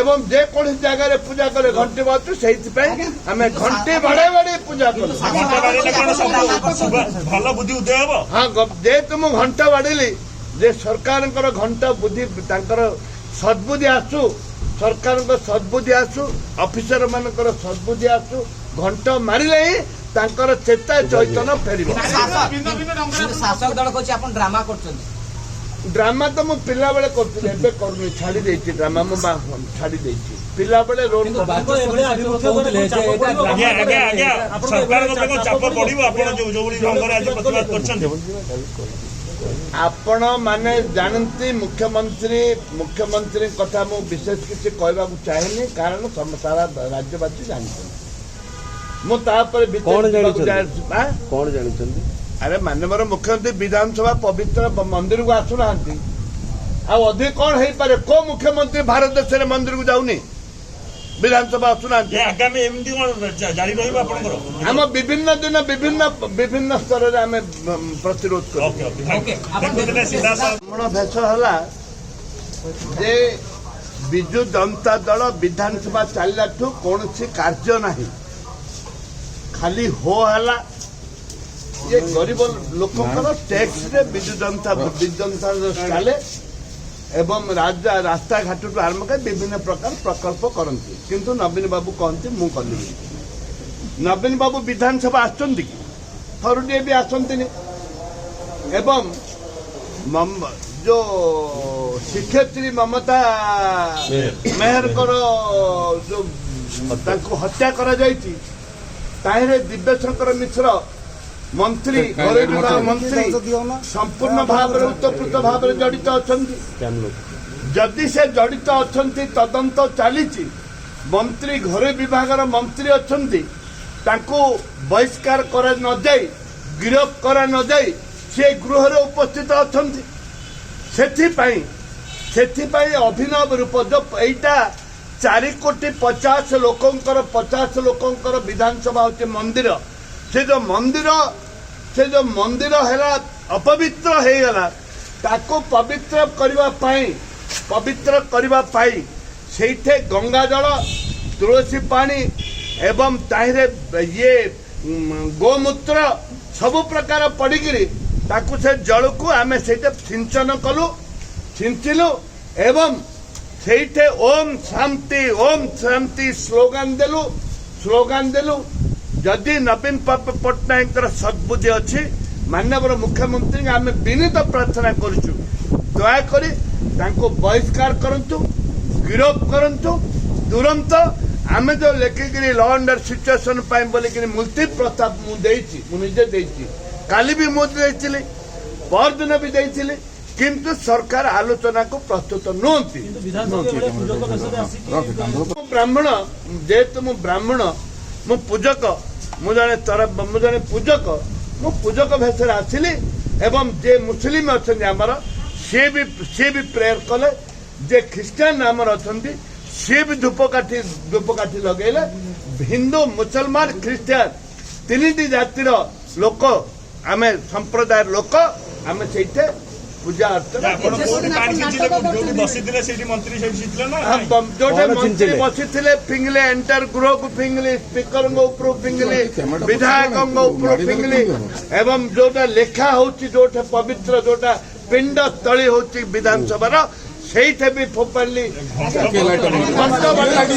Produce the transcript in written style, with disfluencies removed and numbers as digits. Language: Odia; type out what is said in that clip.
ଏବଂ ଯେକୌଣସି ଜାଗାରେ ପୂଜା କଲେ ଘଣ୍ଟି ବାଜୁଛି। ସେଇଥିପାଇଁ ଆମେ ଘଣ୍ଟି ବାଡେଇ ବାଡେଇ ପୂଜା କଲୁ। ଘଣ୍ଟ ବାଡେଇଲେ କଣ ସବୁ ଭଲ ବୁଦ୍ଧି ଉଦୟ ହବ? ହଁ, ଯେହେତୁ ମୁଁ ଘଣ୍ଟ ବାଡେଇଲି ଯେ ସରକାରଙ୍କର ଘଣ୍ଟ ବୁଦ୍ଧି, ତାଙ୍କର ସଦ୍ବୁଦ୍ଧି ଆସୁ, ସରକାରଙ୍କ ସଦ୍ବୁଦ୍ଧି ଆସୁ, ଅଫିସର ମାନଙ୍କର ସଦ୍ବୁଦ୍ଧି ଆସୁ। ଘଣ୍ଟ ମାରିଲେ ହିଁ ତାଙ୍କର ଚେତା ଚୈତନ୍ୟ ଫେରିବ। କିନ୍ତୁ ଶାସକ ଦଳ କହୁଛି ଆପଣ ଡ୍ରାମା କରୁଛନ୍ତି। ଡ୍ରାମା ତ ମୁଁ ପିଲାବେଳେ କରୁଥିଲି, ଏବେ କରୁନି, ଛାଡି ଦେଇଛି। ଡ୍ରାମା ମୁଁ ଛାଡି ଦେଇଛି। ପିଲାବେଳେ ରୋଲ କିନ୍ତୁ ବାଜୁ ଏଭଳିଆ ଆଭିମୁଖ୍ୟ କହୁଥିଲେ ଯେ ଏଇଟା ଆଜ୍ଞା, ସରକାରଙ୍କ ଉପରେ କଣ ଚାପ ପଡିବ, ଆପଣ ଯୋଉ ଯୋଉଭଳି ଢଙ୍ଗରେ ଆଜି ପ୍ରତିବାଦ କରିଛନ୍ତି? ଆପଣ ମାନେ ଜାଣନ୍ତି, ମୁଖ୍ୟମନ୍ତ୍ରୀଙ୍କ କଥା ମୁଁ ବିଶେଷ କିଛି କହିବାକୁ ଚାହେଁନି, କାରଣ ସାରା ରାଜ୍ୟବାସୀ ଜାଣିଛନ୍ତି। ମୁଁ ତାପରେ ଭିତରେ କଣ ଯିବାକୁ ଜାଣିଛନ୍ତି? ଆଁ? କଣ ଜାଣିଛନ୍ତି? ଆରେ, ମାନ୍ୟବର ମୁଖ୍ୟମନ୍ତ୍ରୀ ବିଧାନସଭା ପବିତ୍ର ମନ୍ଦିରକୁ ଆସୁନାହାନ୍ତି, ଆଉ ଅଧିକ କଣ ହେଇପାରେ? କୋଉ ମୁଖ୍ୟମନ୍ତ୍ରୀ ଭାରତ ଦେଶରେ ମନ୍ଦିରକୁ ଯାଉନି, ବିଧାନସଭା ଆସୁନାହାନ୍ତି? ଯେ ଆଗାମୀ ଏମିତି କଣ ଜାରି ରହିବ ଆପଣଙ୍କର? ଆମ ବିଭିନ୍ନ ଦିନ ବିଭିନ୍ନ ବିଭିନ୍ନ ସ୍ତରରେ ଆମେ ପ୍ରତିରୋଧ କରିବୁ। ଓକେ ଓକେ ଓକେ, ଆପଣ ଦେଖୁଥିଲେ ସିଧାସଳଖ। ବ୍ରାହ୍ମଣ ଭେଷ ହେଲା ଯେ ବିଜୁ ଜନତା ଦଳ ବିଧାନସଭା ଚାଲିଲାଠୁ କୌଣସି କାର୍ଯ୍ୟ ନାହିଁ, ଖାଲି ହୋ ହେଲା। ଇଏ ଗରିବ ଲୋକଙ୍କର ଟ୍ୟାକ୍ସରେ ବିଜୁ ଜନତା ଦଳ ଚାଲେ ଏବଂ ରାଜା ରାସ୍ତାଘାଟଠୁ ଆରମ୍ଭ କରି ବିଭିନ୍ନ ପ୍ରକାର ପ୍ରକଳ୍ପ କରନ୍ତି। କିନ୍ତୁ ନବୀନ ବାବୁ କହନ୍ତି, ମୁଁ କଲି। ନବୀନ ବାବୁ ବିଧାନସଭା ଆସୁଛନ୍ତି କି? ଥରୁଟିଏ ବି ଆସନ୍ତିନି। ଏବଂ ଯୋଉ ଶିକ୍ଷୟିତ୍ରୀ ମମତା ମେହେରଙ୍କର ଯୋଉ ତାଙ୍କୁ ହତ୍ୟା କରାଯାଇଛି, ତାହିଁରେ ଦିବ୍ୟଶଙ୍କର ମିଶ୍ର ମନ୍ତ୍ରୀ, ଘରୋଇ ବିଭାଗ ମନ୍ତ୍ରୀ, ସମ୍ପୂର୍ଣ୍ଣ ଭାବରେ ଓତପ୍ରୋତ ଭାବରେ ଜଡ଼ିତ ଅଛନ୍ତି। ଯଦି ସେ ଜଡ଼ିତ ଅଛନ୍ତି, ତଦନ୍ତ ଚାଲିଛି, ମନ୍ତ୍ରୀ, ଘରୋଇ ବିଭାଗର ମନ୍ତ୍ରୀ ଅଛନ୍ତି, ତାଙ୍କୁ ବହିଷ୍କାର କରା ନଯାଇ, ଗିରଫ କରା ନଯାଇ ସେ ଗୃହରେ ଉପସ୍ଥିତ ଅଛନ୍ତି। ସେଥିପାଇଁ ଅଭିନବ ରୂପ ଯୋଉ ଏଇଟା 4 କୋଟି 50 ଲୋକଙ୍କର, 50 ଲୋକଙ୍କର ବିଧାନସଭା ହଉଛି ମନ୍ଦିର। ସେ ଯୋଉ ମନ୍ଦିର ହେଲା ଅପବିତ୍ର ହେଇଗଲା, ତାକୁ ପବିତ୍ର କରିବା ପାଇଁ ସେଇଠି ଗଙ୍ଗା ଜଳ, ତୁଳସୀ ପାଣି ଏବଂ ତାହିଁରେ ଇଏ ଗୋମୂତ୍ର ସବୁ ପ୍ରକାର ପଡ଼ିକିରି ତାକୁ ସେ ଜଳକୁ ଆମେ ସେଇଟା ସିଞ୍ଚନ କଲୁ, ଛିଞ୍ଚିଲୁ ଏବଂ ସେଇଠି ଓମ୍ ଶାନ୍ତି, ଓମ୍ ଶାନ୍ତି ସ୍ଲୋଗାନ ଦେଲୁ, ସ୍ଲୋଗାନ ଦେଲୁ। ଯଦି ନବୀନ ପଟ୍ଟନାୟକଙ୍କର ସଦ୍ବୁଦ୍ଧି ଅଛି, ମାନ୍ୟବର ମୁଖ୍ୟମନ୍ତ୍ରୀଙ୍କୁ ଆମେ ବିନୀତ ପ୍ରାର୍ଥନା କରୁଛୁ, ଦୟାକରି ତାଙ୍କୁ ବହିଷ୍କାର କରନ୍ତୁ, ଗିରଫ କରନ୍ତୁ ତୁରନ୍ତ। ଆମେ ଯୋଉ ଲେଖିକିରି ଲ ଅଣ୍ଡର ସିଚୁଏସନ ପାଇଁ ବୋଲିକିରି ମୁଲତବୀ ପ୍ରସ୍ତାବ ମୁଁ ଦେଇଛି, ମୁଁ ନିଜେ ଦେଇଛି। କାଲି ବି ମୁଁ ଦେଇଥିଲି, ପରଦିନ ବି ଦେଇଥିଲି, କିନ୍ତୁ ସରକାର ଆଲୋଚନାକୁ ପ୍ରସ୍ତୁତ ନୁହନ୍ତି। କିନ୍ତୁ ବିଧାନସଭା ଏଭଳିଆ ପୂଜକ ବେଶରେ ଆସିକି ମୁଁ ବ୍ରାହ୍ମଣ, ଯେହେତୁ ମୁଁ ବ୍ରାହ୍ମଣ, ମୁଁ ପୂଜକ, ମୁଁ ଜଣେ ପୂଜକ। ମୁଁ ପୂଜକ ଭେଷରେ ଆସିଲି ଏବଂ ଯେ ମୁସଲିମ ଅଛନ୍ତି ଆମର, ସିଏ ବି ପ୍ରେୟର କଲେ। ଯେ ଖ୍ରୀଷ୍ଟିଆନ ଆମର ଅଛନ୍ତି, ସିଏ ବି ଧୂପକାଠି ଲଗେଇଲେ। ହିନ୍ଦୁ, ମୁସଲମାନ, ଖ୍ରୀଷ୍ଟିଆନ ତିନିଟି ଜାତିର ଲୋକ, ଆମେ ସମ୍ପ୍ରଦାୟର ଲୋକ, ଆମେ ସେଇଠି ପୂଜା ଅର୍ଚ୍ଚନା ଆପଣ କରୁ। କୋଉଠି ପାଣି ଛିଞ୍ଚିଲେ? କୋଉଠି? ଯୋଉଠି ବସିଥିଲେ ସେଇଠି ମନ୍ତ୍ରୀ ସେଇଠି ଛିଞ୍ଚିଲେ ନା ହଁ, ନାଇଁ? ଯୋଉଠି କଣ ମନ୍ତ୍ରୀ ଛିଞ୍ଚିଲେ? ବସିଥିଲେ ଫିଙ୍ଗିଲେ, ଏଣ୍ଟାୟାର ଗୃହକୁ ଫିଙ୍ଗିଲି, ସ୍ପିକରଙ୍କ ଉପରୁ ଫିଙ୍ଗିଲି, ବିଧାୟକଙ୍କ ଉପରୁ ଫିଙ୍ଗିଲି ଏବଂ ଯୋଉଟା ଲେଖା ହଉଛି, ଯୋଉଟା ପବିତ୍ର, ଯୋଉଟା ପିଣ୍ଡ ସ୍ଥଳୀ ହଉଛି ବିଧାନସଭାର, ସେଇଠି ବି ଫୋପାଡ଼ିଲି। ଘଣ୍ଟ ବାଡ଼େଇଲି।